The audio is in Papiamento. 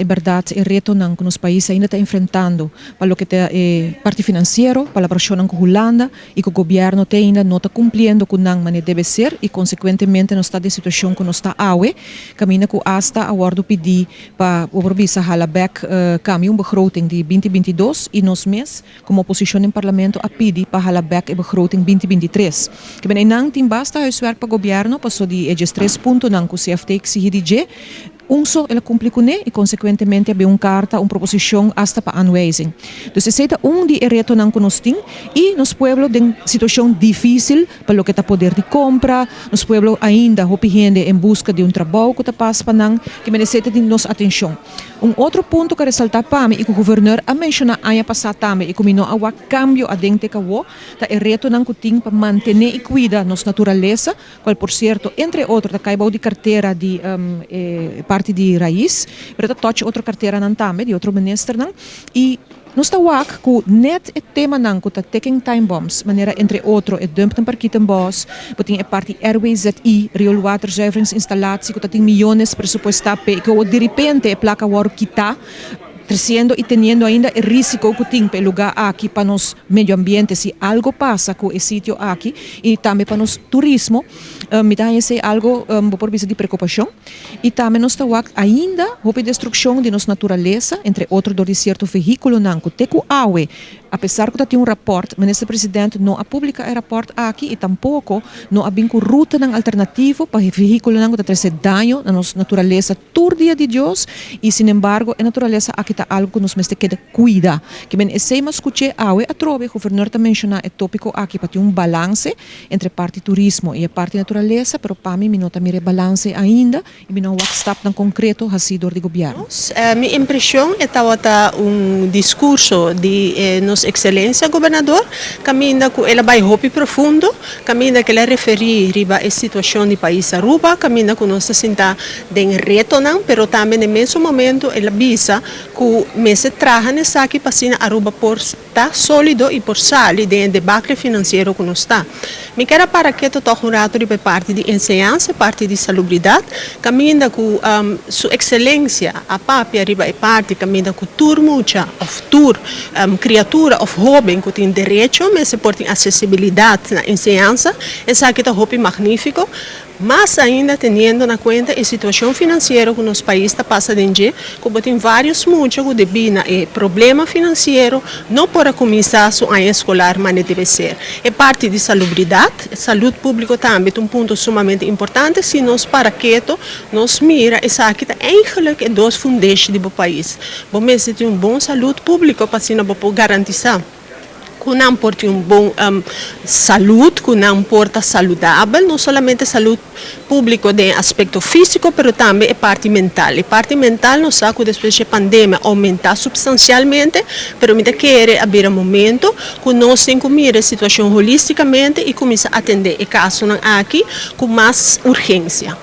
E bèrdat e retonan ku nos pais ainda ta enfrentando pa loke ta e parti finansiero, palabrashonnan ku Hulanda i ku gobièrnu te ainda no ta kumpliendo ku nan manera debe ser i konsekuentemente nos ta den situashon ku nos ta awe, kaminda ku asta a wòrdu pidí pa bo por bisa hala bèk kambia un begroting di binti 22 i nos mes komo oposishon den parlamento a pidi pa hala bèk e begroting 2023. Kiben einan tin basta huiswerk pa gobièrnu paso di e 13 puntonan ku CFT eksihí di dje, un so el a kumpli kuné i konsekuentemente a bin un karta, un proposishon asta pa aanwijzing. Dus esei ta un di e retonan ku nos tin i nos pueblo den situashon difísil pa loke ta poder di kompra, nos pueblo ainda hopi hende en buska di un trabou ku ta pas pa nan, ke meresé ta di nos atenshon. Un otro punto ku a resaltá pa mi i ku guvernor a menshoná aña pasá tambe i ku mi no a wak kambio aden te kawó ta e retonan ku tin pa mantené i kuida nos naturalesa, cual por cierto entre otro ta cay bou di cartera di e parti di Raiz, pero ta touch otro carteranan tambe di otro ministernan y nos ta wak cu net e temanan cu ta ticking time bombs manera entre otro e dump den Parkietenbos, bo tin e parti RWZI, rioolwaterzuiveringsinstallatie, cu ta tin miyones presupuesta p'e cu diripente e placa wor kita. Treciendo y teniendo ainda e risico cu tin pa e lugar aki pa nos medio ambiente si algo pasa cu e sitio aki y tambe pa nos turismo, mi ta haña esey algo bo por bisa di preocupacion. Y tambe nos ta wak ainda hopi destruccion di nos naturalesa, entre otro dor di cierto vehiculonan cu te cu awe, apesar cu ta tin un rapport, Minister President no a publica e rapport aki y tampoco no a bin cu rutanan alternativo pa vehiculonan cu ta trece daño na nos naturalesa tur dia di Dios y sinembargo e naturalesa aki ta algo cu nos mester keda cuida. Ke men esey mas scuche awe atrobe Guvernor ta menciona e topico aki pa tin un balance entre parti turismo y e parti naturalesa, pero pa mi mi no ta mira e balance ainda y mi no a wak stapnan concreto haci door di gobierno. Mi impresion e tawata un discurso di nos Excelencia Gobernador caminda cu el a bay hopi profundo, caminda cu el a referi riba e situacion di pais Aruba, caminda cu nos ta sinta den retonan, pero tambe den mesun momento el a bisa cu mester traha na esaki pa asina Aruba por ta solido y por sali den e debacle financiero cu nos ta. Mi kier a para keto tog un rato riba e parti di enseñansa, e parti di salubridad, caminda cu su excelencia a papia riba e parti caminda cu tur mucha of tur criatura of hoben cu tin derecho mester por tin accesibilidad na enseñansa. Esaki ta hopi magnifico. Mas ainda teniendo na cuenta e situacion financiero cu nos pais ta pasa den dje, cu bo tin varios mucha cu debi na e problema financiero no por a cuminsa su aña escolar mane debe ser. E parti di salubridad, salud publico tambe ta un punto sumamente importante, si nos para keto nos mira esaki ta eigenlijk e dos fundeshi di bo pais. Bo mester tin un bon salud publico pa asina bo por garantisa. Ku nan por tin un bon salud, ku nan por ta saludabel, no solamente salud públiko den aspekto físiko, pero tambe e parti mental. E parti mental nos sa ku despues dje pandemia a oumentá supstansialmente, pero mi ta kere a bira momento ku nos tin ku mira e situashon holístikamente i kuminsá atendé e kasonan aki ku mas urgensia.